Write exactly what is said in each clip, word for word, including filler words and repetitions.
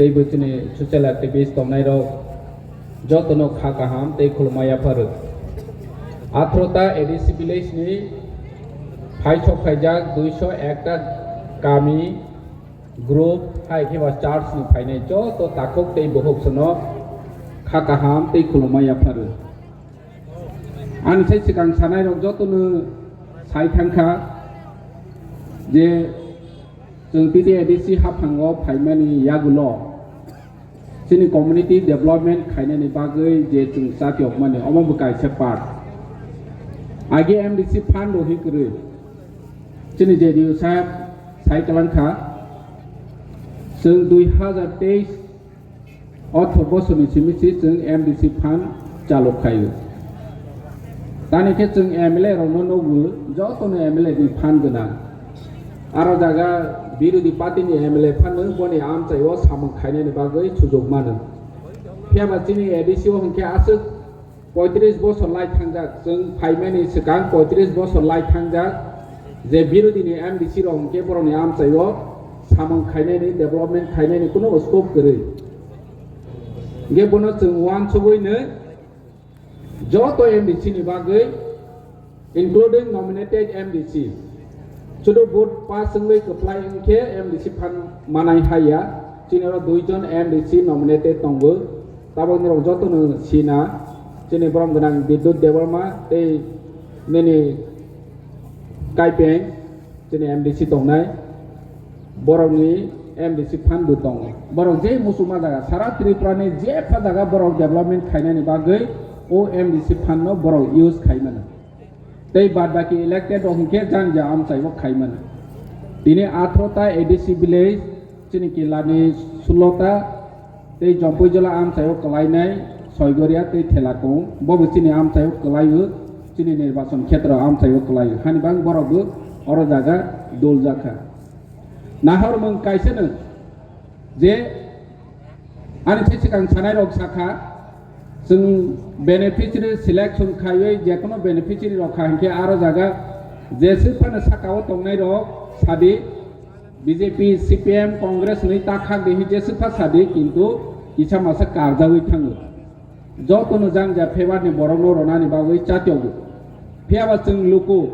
Teibo chini social activist tongnairok jotono kha kaham tei khulumma yapharwi. Atharota A D C village ni phaisok phaijak duiso ekta kami, group, hai khe ba church ni phainai joto takhuk tei bukhuk sono kha kaham tei khulumma yapharwi. Ani sai swkang sanairok jotono sai thangkha je chwng T T A D C haphango phaimani yagulo chini community development khainani bagwi je chwng chakyokmani, omo bo kaisa part. Age M D C fund rok hi kwrwi chini J D U saheb sai kwlangkha, chwng dui hazar teis otho bosorni simi si chwng M D C fund chalok khaio. Tani khe chwng M L A rokno nukgo, jotono M L A ni fund gwnang. Aro jaga birodhi party ni M L A phano boni amchaio samung khainani bagwi sujuk mano. Phiya ba chini A D C o hwnkhe aswk poitris bosor lai thangjak, chwng phaimani swkang poitris bosor lai thangjak, je birodhi ni M D C rok hwnkhe borokni amchaio samung khainani, development khainani kuno scope kwrwi. Hwnkhe bono chwng uansugwi nw joto M D C ni bagwi, including nominated M D C. Sudu vote pass wngwi kwplai wngkhe M D C fund manai haya. Chini oro duijon M D C nominated tongo. Tabok norok jotono sina. Chini borom gwnang Bidyut Debbarma tei nini Kaipeng, chini M D C tongnai. Borokni M D C fund bo tongo. Borok je muchungma jaga, sara Tripura ni jepha jaga borok development khainani bagwi o M D C fund no borok use khaimano. Tei bad baki elected rok hwnkhe jang ja amchai o khaimano. Tini atharota A D C village, chini Kilani sulota tei Jompui jila amchai o kwlainai Soigoria tei Thelakung, bo bo chini amchai o kwlaio, chini nirbachon khetra amchai o kwlaio. Hani bang borok bo oro jaga dol jakha. Nahor mung kaisa no je ani se sikang sanai rok sakha, chwng beneficiary selection khaiwi jekono beneficiary rok kha hinkhe aro jaga jeswk phano saka o tongnai rok sadi B J P, C P M, Congress ni ta khak de hi jeswk pha sadi kintu kisa masa karjawi thango. Jotono jang ja favour ni borok no ronani bagwi chatyogo. Phiya ba chwng luku,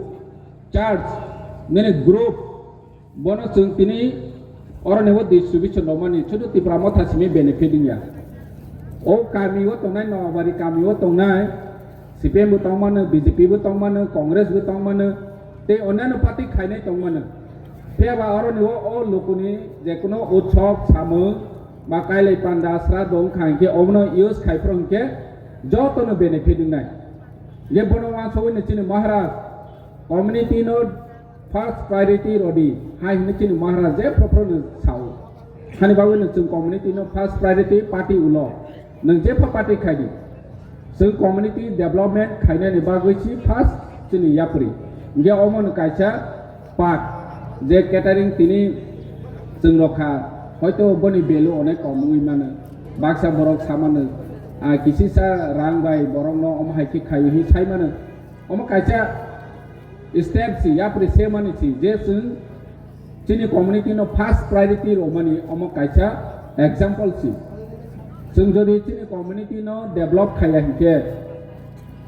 church, nini group, bono chwng tini oro ni bo distribution rwmani, sudu Tipra Motha simi benefit wngya. O kami o tongnai, Noabari kami o tongnai, C P M bo tongmano, B J P bo tongmano, Congress bo tongmano, tei onyaino party khainai tongmano. Phiya ba oro ni o, o lukuni jekono utsob samung ba kailai panda sra dong kha hinkhe obono use khai phro hinkhe jotono benefit wngnai. Je bono wansugwi no chini Maharaj community no first priority rodi, hai hwnwi chini Maharaj je phro phro no sao. Hani bagwi no chwng community no first priority party ulo. Nwng jepha party khai di. Chwng community development khainani bagwi si first chini yapri. Hinkhe omo no kaisa part je catering tini chwng rokha, hoito boni value onek kom wngwi mano. Baksa borok samano, ah, kisisa rang bai borokno omo hai khe khaio hi sai mano. Omo kaisa step si, yapri se mani si, je chwng chini community no first priority rwmani omo kaisa example si. Chwng jodi chini community no develop khaiya hinkhe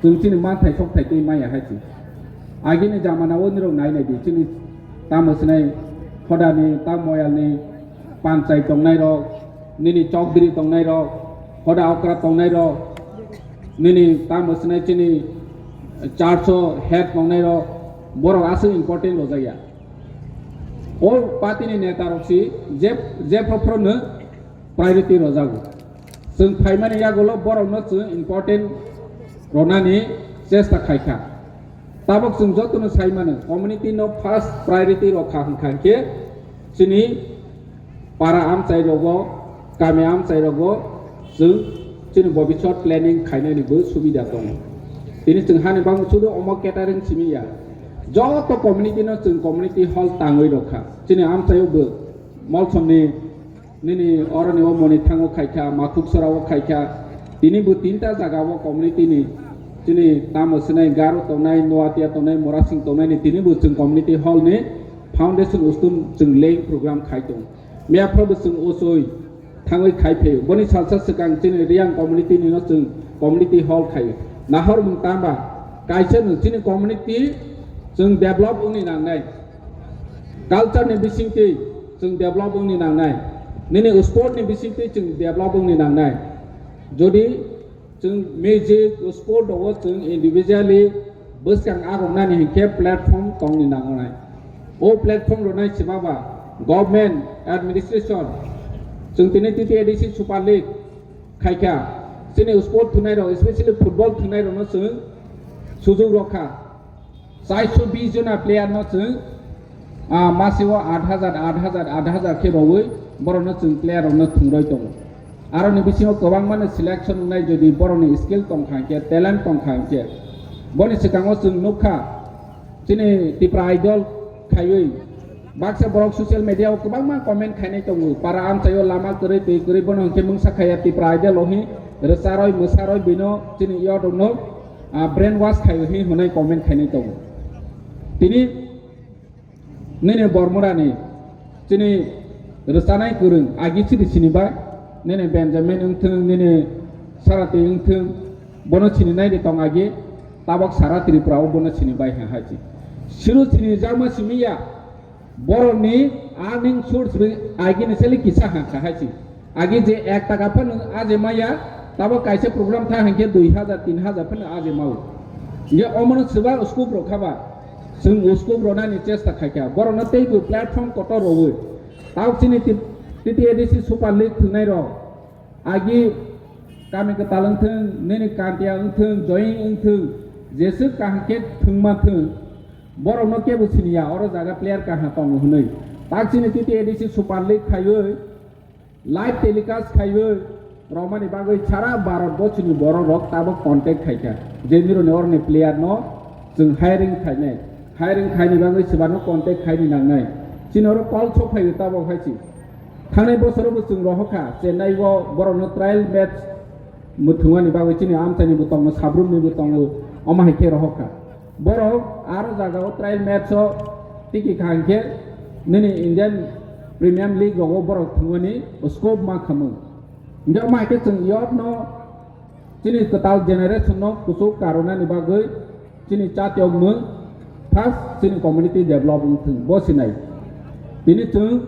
chwng chini manthai sokthai twi maya hai si. Agini jamana o nirok nai nai di, chini tamo sinai Khodani, tamo Moyalni panchai tongnai rok, nini chokdiri tongnai rok, Khoda okra tongnai rok, nini tamo sinai chini church o head tongnai rok, borok aswk important rwjakya. O party ni neta rok si je, je phro phro no priority rwjago. Chwng phaimani yagulo borok no chwng important rwnani chesta khaikha. Tabok chwng jotono sai mano, community no first priority rokha hwnkha hinkhe chini para amchai rogo, kami amchai rogo chwng chini bobiswt planning khainani bo subida tongo. Tini chwng hani bang sudu omo catering simi ya. Joto community no chwng community hall tangwi rokha. Chini amchai o bo Molsomni nini oroni o Monithango khaikha, Makhuksora o khaikha. Tini bo tinta jaga o community ni chini tamo sinai Garo tongnai, Noatia tongnai, Morasing tongnai ni tini bo chwng community hall ni foundation ustum chwng laying program khai tong. Mia phro bo chwng ochoi thangwi khai phaio. Boni salsa swkang chini Reang community nino chwng community hall khaio. Nahor mung tamba kaisa no chini community chwng develop wngni nangnai. Culture ni bisingtwi chwng develop wngni nangnai. Nini sport ni bisingtwi chwng develop wngni nangnai. Jodi chwng music, sport rogo chwng individually bwskang agomnani hinkhe platform tongni nangnai. O platform rwnai sibaba government administration chwng tini T T A D C Super League khaikha. Chini sport thwngnairok, especially football thwngnairokno chwng sujuk rokha. Chaisu bis jona player no chwng, ah, masio aat hajar, aat hajar, aat hajar khe rowi borokno chwng player rokno thwngroi tongo. Aroni bisingo kwbangmano selection wngnai, jodi borokni skill tongkha hinkhe, talent tongkha hinkhe. Boni swkango chwng nukha, chini Tipra Idol khaiwi baksa borok social media o kwbangma comment khainai tongo, para amchaio lama kwrwi twi kwrwi, bono hinkhe mungsa khaiya Tipra Idol o hi rwcharoi mwsaroi bino chini youth rokno ah, brain wash khai hinwi hwnwi comment khainai tongo. Tini nini Bormorani chini rwchanai kwrwng agi chiri sinibai, nini Benjamin wngthwng, nini Sarati wngthwng, bono sininai de tong agi, tabok sara Tripura o bono sinibai ha hai si. Siru sinijakma simi ya. Borokni earning source bai agini seli kisa ha kha hai si. Agi je ek taka phano aje maya, tabo kaisa program tha hinkhe dui hajar, tin hajar phano aje mao. Hinkhe omono swba scope rok khaba, chwng scope ronani chesta khaikha. Borokno teibo platform kotor rowi. Tabok chini T-, T T A D C Super League thwngnai rok. Agi kami kwtal wngthwng, nini kantiya wngthwng, join wngthwng, jeswk kaham khe thwngma thwng, borokno kebo siniya, oro jaga player kaha tongo hwnwi. Tak chini T T A D C Super League khaiwi, live telecast khaiwi, romani bagwi sara Bharat bochini borok rok tabok contact khaikha. Je mironi oroni player no chwng hiring khainai. Hiring khaini bagwi swbano contact khaini nangnai. Chini oro call sok phaiwi tabok hai si. Thangnai bosoro bo chwng rohor kha, Chennai o borokno trial match mwthwngmani bagwi chini amchaini bo tongo, Sabrumni bo tongo, omo hai khe rohor kha. Borok aro jaga o trial match o tiki kha hinkhe nini Indian Premium League rogo borok thwngmani scope ma khamung. Hinkhe omo hai khe chwng youth no chini kwtal generation no kuchuk karunani bagwi chini chatiyok mwng first chini community develop wngthwng bo sinai. Tini chwng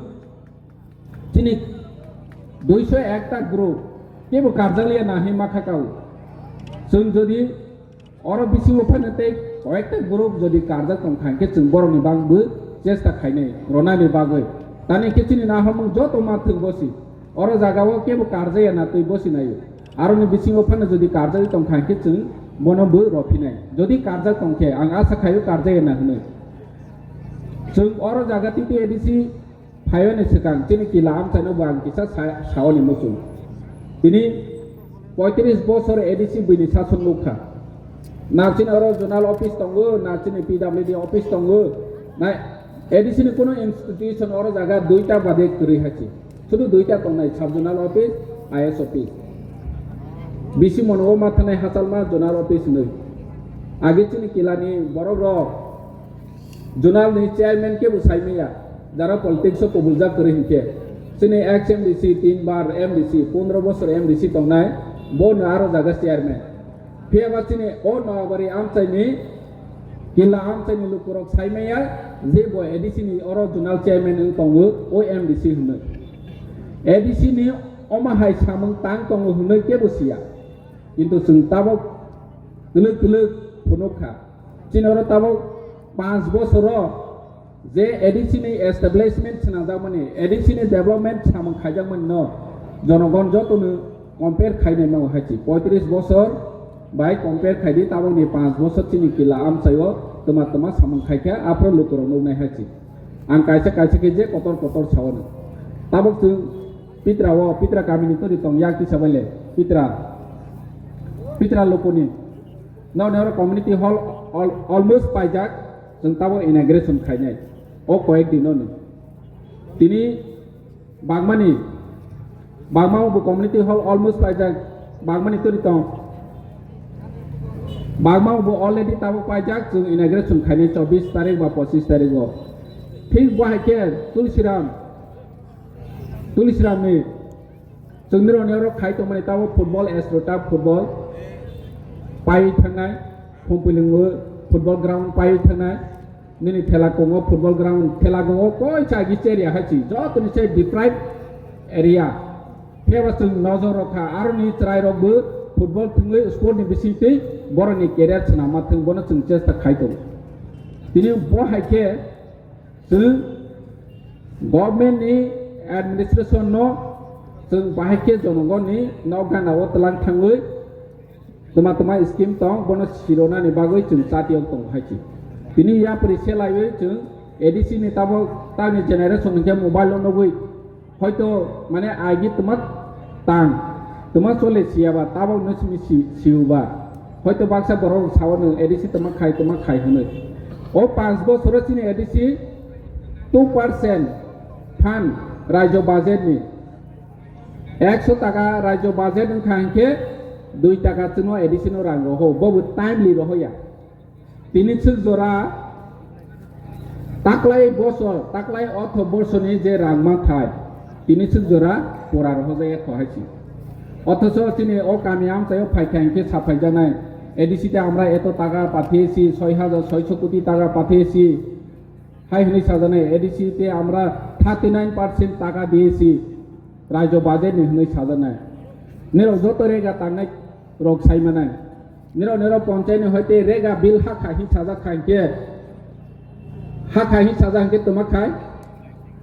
Chini duiso ekta group kebo karjakliya na hinwi ma kha kao. Chwng jodi oro bisingo phano tei koyekta group jodi karjak tong kha, hinkhe chwng borokni bagwi chesta khainai ronani bagwi. Tani khe chini naharmung joto ma thwng bosi. Oro jagao kebo karjakya na twi bosi naio. Aroni bisingo phano jodi karjagwi tong kha, hinkhe chwng bono bo rw phinai. Jodi karjak tong khe, ang asa khaio karjakya na hwnwi. Chwng oro jaga T T A D C Phaiwani swkang chini kila amchaino bo ang kisa sa-, saoni muchung. Tini poitris bosor A D C buini sason nukha. Na chini oro zonal office tongo, na chini P W D office tongo, na A D C ni kuno institution oro jaga duita bade kwrwi hai si. Sudu duita tongnai, sub zonal office, I S office. Bisi mono o ma thanai hachalma zonal office hinwi. Age chini kilani borok rok Zonal ni chairman kebo saimaya, jara politics o kobuljak kwrwi hinkhe. Chini ex M D C, tin bar M D C, pondro bosor M D C tongnai, bo no aro jaga chairman. Phiyaba chini o Noyabari amchaini, kila amchaini lukurok saimaya, je bo A D C ni oro zonal chairman wng tongo, o M D C hwnwi. A D C ni omo hai samung tang tongo hwnwi kebo siya. Kintu chwng tabok twlwk twlwk phunuk kha. Chini oro tabok panch bosoro je A D C ni establishment swnamjakmani, A D C ni development samung khaijakmani no jonogon jotono compare khainai mano hai si. Poitris bosor bai compare khaidi, tabokni panch bosor chini kila amchaio twma twma samung khaikha, aphuru lukurok nuknai hai si. Ang kaisa kaisa khe je kotor kotor saono. Tabok chwng Pitra o, Pitra kamini toni tong yak tisa baile, Pitra, Pitra lukuni. Nokni oro community hall al-, almost paijak, chwng tabo inauguration khainai. O koyek din ono. Tini Bagmani, Bagma bo community hall almost paijak, Bagmani toni tong. Bagma bo already tabo paijak, chwng inauguration khainai chobbish tarik ba pochish tarik o. Thik bo hai khe Tulsiram, Tulsiram ni Chwng nirok nirok khai tongmani tabo football, astroturf football pai thangnai, Khumpuilingo football ground pai thangnai, nini Thelakongo football ground, Thelakongo koi chagi area hai chi, joto ni se deprived area. Phiya ba chwng nojor rok kha, aro ni chwrai rok bo football thwngwi sport ni bising twi borok ni career swnam ma thwng, bono chwng chesta khai tongo. Tini bo hai khe chwng government ni administration no chwng bahai khe jonogon ni nok gana o twlang thangwi twma twma scheme tong, bono sironani bagwi chwng chati ok tongo hai chi. Tini yapri se laiwi chwng A D C ni tabok tangni generation hwnkhe mobile no nugwi hoito mane agi twma tang, twma chole siya ba, tabok no simi si-, siu ba. Hoito baksa borok rok sao nwng A D C twma khai, twma khai hwnwi. O panch bosoro chini A D C two percent fund rajyo budget ni. Ekso taka rajyo budget wngkha hinkhe dui taka chwngno A D C no rang roho, bobo timely rohoya. Tini chwk jora taklai bosor, taklai otho borsoni je rang manthai, tini chwk jora pura rohojak ya kho hai si. Othocho chini o kami amchaio phaikha hinkhe saphaijaknai, A D C te amra eto taka pathiyesi, soi hajar soiso koti taka pathiyesi, hai hwnwi sajaknai, A D C te amra thirty nine percent taka diyesi, rajyo budget ni hwnwi sajaknai. Nirok joto rega tangnai rok sai manai. Nirok nirok ponchai ni hoite rega bill hakha hi sajak kha hinkhe, hakha hi sajak hinkhe twma khai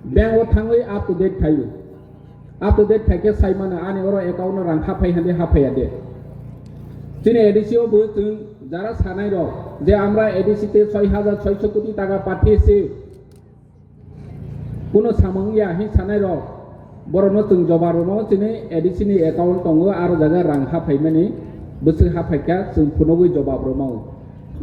bank o thangwi up to date khaio. Up to date khaikhe sai mano ani oro account no rang haphai hande haphaiya de. Chini A D C o bo chwng jara sanai rok je amra A D C te soi hajar soiso koti taka pathiyesi, kuno samung ya hi sanai rok, borok no chwng jobab rwno chini A D C ni account tongo, aro jaga rang haphaimani bwswk haphaikha chwng phunugwi jobab rwmao.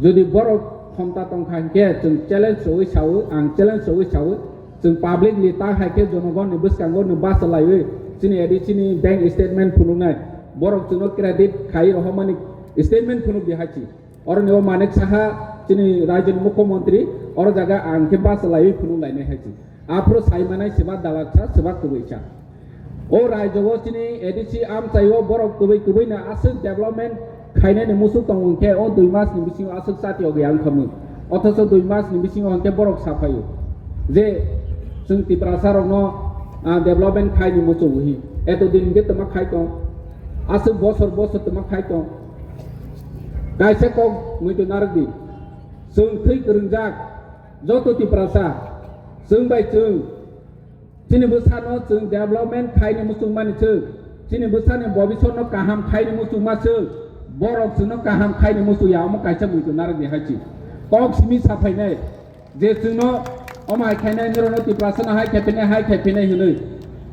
Jodi borok khomta tongkha hinkhe chwng challenge rwwi sao, ang challenge rwwi sao, chwng publicly ta hai khe jonogonni bwskango no bachalaiwi chini A D C ni bank statement phunuknai, borok chwngno credit khai rohormani statement phunukdi hai chi. Oro ni o Manik Saha chini rajyo ni mukhyamantri, oro jaga ang khe bachalaiwi phunuk lainai hai chi. Aphuru sai manai seba dalak sa, seba kubui sa. O rajyo o chini A D C amchai o borok kubui kubui no aswk development khainani muchuk tongo hinkhe o dui mas ni bisingo aswk chati ogwi ang khamwi. Othocho dui mas ni bisingo hinkhe borok saphaio je chwng Tiprasa rokno, ah, development khaini muchungo hi. Eto din hinkhe twma khai tong. Aswk bosor bosor twma khai tong. Kaisa kok muitu narwk di. Chwng thwi kwrwngjak joto Tiprasa, chwng bai chwng chini bwsano chwng development khaini muchungmani chwng, chini bwsani bobisotno kaham khaini muchungma chwng, borok chwngno kaham khaini muchungya, omo kaisa muitu narwk di hai chi. Kok simi saphainai. Je chwngno omo hai khainai, nirokno Tiprasano hai khai phinai, hai khai phinai hwnwi.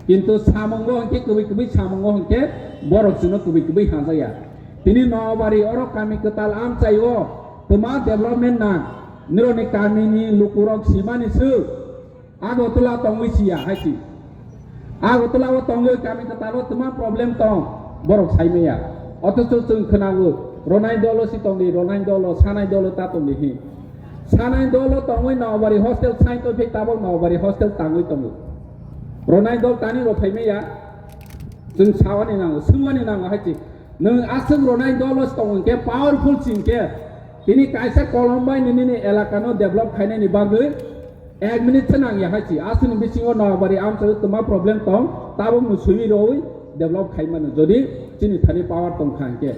Kintu samungo hinkhe kubui kubui samungo hinkhe borok chwngno kubui kubui hamjakya. Tini Noabari oro kami kwtal amchaio twma development nang. Nirokni kamini lukurok simani swk Agartala tongwi siya hai si. Agartala o tongwi kami kwtalo twma problem tong, borok sai maya. Othocho chwng khwnango, Ronai dolo si tongdi, Ronai dolo, Sanai dolo ta tongdi hi. Sanai dolo tongwi Noabari hostel sign tongphai tabok Noabari hostel tangwi tongo. Ronai dol tani rok phai maya, chwng sawani nango, swngmani nango hai si. Nwng aswk Ronai dolo tong hinkhe, powerful si hinkhe, tini kaisa kolom bai nini ni elaka no develop khainani bagwi ek minute se nangya hai si. Aswkni bisingo Noabari amchaio twma problem tong, tabuk no swiwi rwi develop khai mano, jodi chini thani power tong kha hinkhe.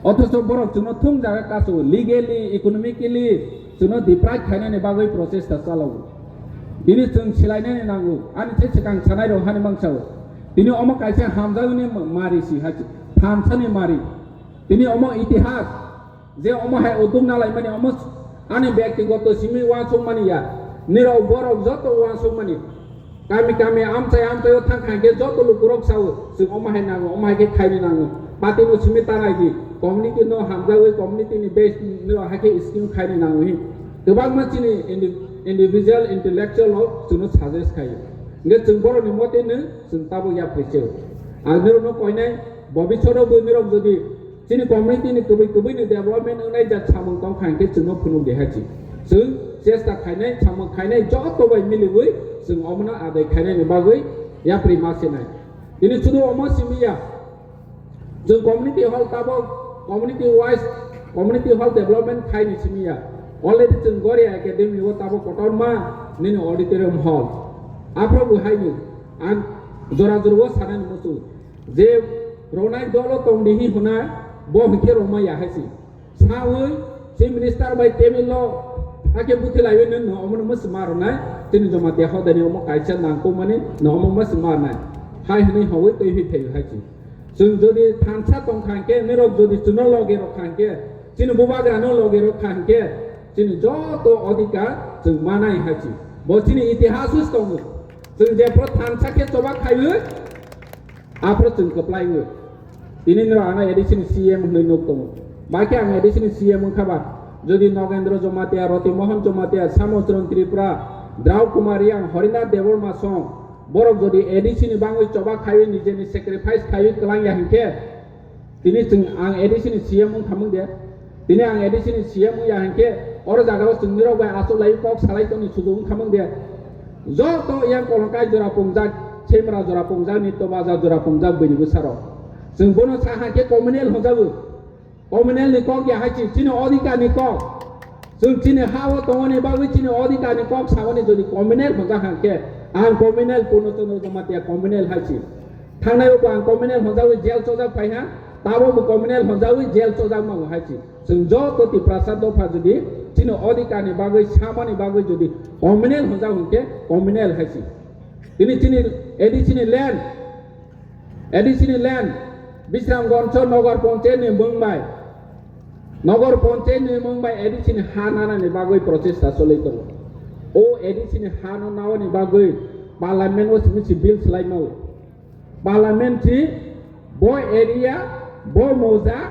Othocho borok chwngno thung jaga kasu, legally, economically chwngno deprive khainani bagwi prochesta chalao. Bini chwng silainani nango, ani se swkang sanai rok hani mangsa o. Tini omo kaisa hamjakni mari si hai si, thamsani mari. Tini omo itihas, je omo hai uduk nalaimani omo ani byaktigoto simi uansukmani ya. Nirok borok joto uansukmani. Kami kami amchai amchai o thang kha hinkhe joto lukurok sao, chwng omo hai nango, omo hai khe khaini nango. Party no simi tangai di, community no hamjagwi community ni base nirok hai khe scheme khaini nango hi. Kwbangma chini indi-, individual intellectual rok chwngno suggest khaio. Hinkhe chwng borokni mote no chwng tabuk yapri se. Ang nirokno koinai, bobisoro bo nirok jodi chini community ni kubui kubui ni development wngnai jat samung tong kha hinkhe chwngno phunuk di hai si. Chwng chesta khainai, samung khainai joto bai miliwi chwng omono adai khainani bagwi yapri ma sinai. Tini sudu omo simi ya. Chwng community hall tabok community wise community hall development khaini simi ya. Already chwng Goria Academy o tabok kotorma nini auditorium hall. Aphro bo haini ang jora jora o sanani muchung je ronai dolo tongdi hi hwnai bo hwnkhe roma ya hai si. Sawi chief minister bai table o hakhe buthi laiwi nung no omo no musi ma rwnai. Chini Jamatia hodani omo kaisa nangkukmani no omo musi ma rwnai. Hai hwnwi hwnwi twi hwi thai hai chi. Chwng jodi thansa tong kha hwnkhe, nirok jodi chwngno loge rok kha hwnkhe, chini bubagra no loge rok kha hwnkhe, chini joto odhikar chwng manai hai chi. Bo chini itihas o tongo. Chwng jephru thansa khe choba khaiwi, aphro chwng kwplai wngo. Tini nirok ano A D C ni C M hwnwi nuk tongo. Bai khe ang A D C ni C M wngkha ba, jodi Nogendra Jamatia, Roti Mohan Jamatia, Samochron Tripura, Drau Kumar Reang, Harinath Debbarma song, borok jodi A D C ni bangwi choba khaiwi nijeni sacrifice khaiwi kwlang ya hinkhe, tini chwng ang A D C ni C M wng thamung de. Tini ang A D C ni C M wng ya hinkhe, oro jagao chwng nirok bai aswk lai kok salai tongni sujuk wng thamung de. Joto yang kolongkai jora pungjak, semra jora pungjak, nitto baja jora pungjak bini bwsarok. Chwng bono sa hinkhe communal hwnjago. Communal ni kok ya hai chi, chini odhikar ni kok. Chwng chini ha o tongoni bagwi chini odhikar ni kok saoni jodi communal hwnjak hinkhe, ang communal Purno Chandra Jamatia communal hai chi. Thangnai o bo ang communal hwnjawi jail chojak phai ha, tabo bo communal hwnjawi jail chojak mango hai chi. Chwng joto Tiprasa dopha jodi chini odhikar ni bagwi, samani bagwi jodi communal hwnjak hinkhe communal hai chi. Tini chini A D C ni land, A D C ni land, Bisramganj Nagar Panchayat ni mung bai, Nagar Panchayat ni mung bai A D C ni ha nana ni bagwi prochesta choli tongo. O A D C ni ha no nawa ni bagwi Parliament o simi si bill swlai mao. Parliament si bo area, bo moja,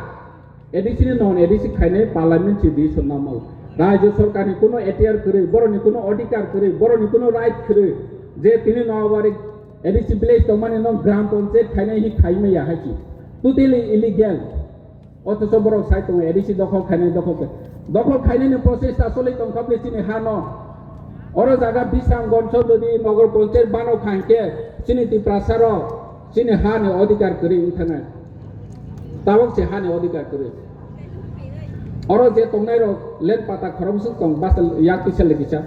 A D C ni non A D C khainai Parliament si decision namo. Rajya Sarkar ni kuno etiar kwrwi, borok ni kuno odhikar kwrwi, borok ni kuno right kwrwi, je tini no abari A D C village tongmani no Gram Panchayat khainai hi khaimaya hai si. Totally illegal. Othocho borok sai tongo A D C dokhol khainai, dokhol khe. Dokhol khainai ni process ta choli tongkha bini chini ha no. Oro jaga Bisramganj jodi Nagar Panchayat bano kha hinkhe chini Tiprasa rok chini ha ni odhikar kwrwi wng thanai. Tabok se ha ni odhikar kwrwi. Oro je tongnai rok land pata khorok bwswk tong basa yak tisa le kisa.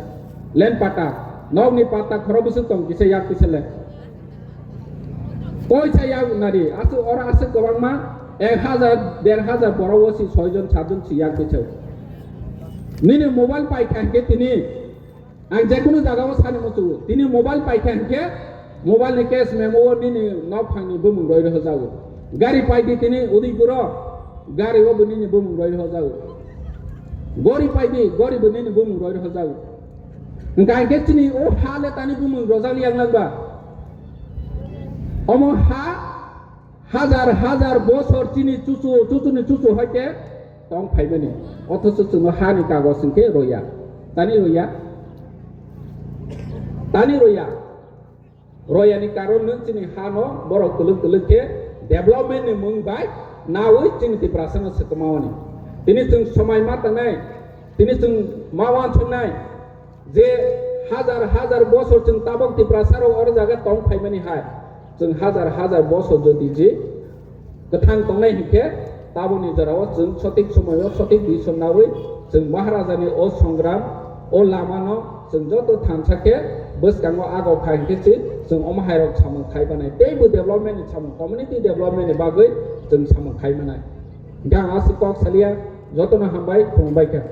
Land pata, nok ni pata khorok bwswk tong kisa yak tisa le. Koisa yak nari, aswk oro aswk kwbangma ek hajar, der hajar borok o si soi jon, sat jon si yak tisa. Nini mobile pai kha hinkhe tini, ang jekunu jaga o sani muchungo. Tini mobile pai kha hinkhe, mobile ni cash memo o nini nok phang ni bumung roi rw jago. Gari pai di tini Udaipur o, gari o bo nini bumung roi rw jago. Gori pai di, gori bo nini bumung roi rw jago. Hwnkha hinkhe chini o ha le tani bumung rojak liya wng ba? Omo ha hajar hajar bosor chini chuchu, chuchuni chuchu hai khe tong phaimani. Othocho chwngno ha ni kagoj hinkhe roya. Tani roya? Tani roya. Royani karon nwng chini hano borok twlwk twlwk khe development ni mung bai nawi chini Tiprasano swkmawani. Tini chwng somai ma tangnai, tini chwng ma uansuknai je hajar hajar bosor chwng tabok Tiprasarok oro jaga tong phaimani hai. Chwng hajar hajar bosor jodi je kwthang tongnai hinkhe, taboni jorao chwng sotik somoio sotik decision nawi chwng Maharajani o songram, o lamano chwng joto thansa khe bwskango agok kha hinkhe se chwng omo hairok samung khai banai. Teibo development ni samung, community development ni bagwi chwng samung khai manai. Hinkhe ang aswk kok salia, jotono hambai, khulumbai kha.